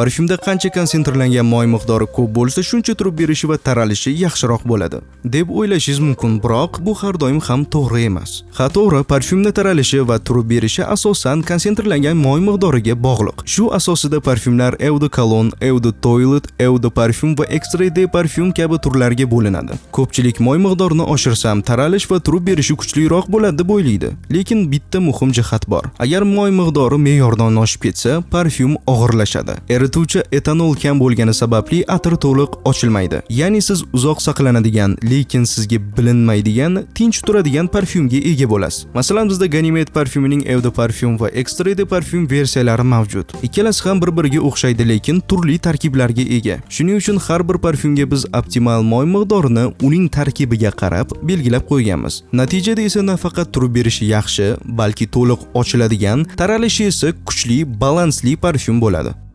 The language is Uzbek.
Parfyumda qancha konsentrlangan moy miqdori ko'p bo'lsa, shuncha turib berishi va taralishi yaxshiroq bo'ladi deb o'ylashingiz mumkin, biroq bu har doim ham to'g'ri emas. Ha, to'g'ri, parfyumni taralishi va turib berishi asosan konsentrlangan moy miqdoriga bog'liq. Shu asosida parfyumlar Eau de Cologne, Eau de Toilette, Eau de Parfum va Extrait de Parfum kabi turlarga bo'linadi. Ko'pchilik moy miqdorini oshirsam, taralish va turib berishi kuchliroq bo'ladi deb o'ylaydi. Lekin bitta muhim jihat bor. Agar moy miqdori me'yordan oshib ketsa, parfyum og'irlashadi. Erituvchi etanol kam bo'lgani sababli atir to'liq ochilmaydi. Ya'ni siz uzoq saqlanadigan, lekin sizga bilinmaydigan, tinch turadigan parfyumga ega bo'lasiz. Masalan, bizda Ganymede parfyumining Eau de Parfum va Extrait de Parfum versiyalari mavjud. Ikkalasi ham bir-biriga o'xshaydi, lekin turli tarkiblarga ega. Shuning uchun har bir parfyumga biz optimal moy miqdorini uning tarkibiga qarab belgilab qo'yganmiz. Natijada esa nafaqat turib berishi yaxshi, balki to'liq ochiladigan, taralishi esa kuchli, balansli parfyum bo'ladi.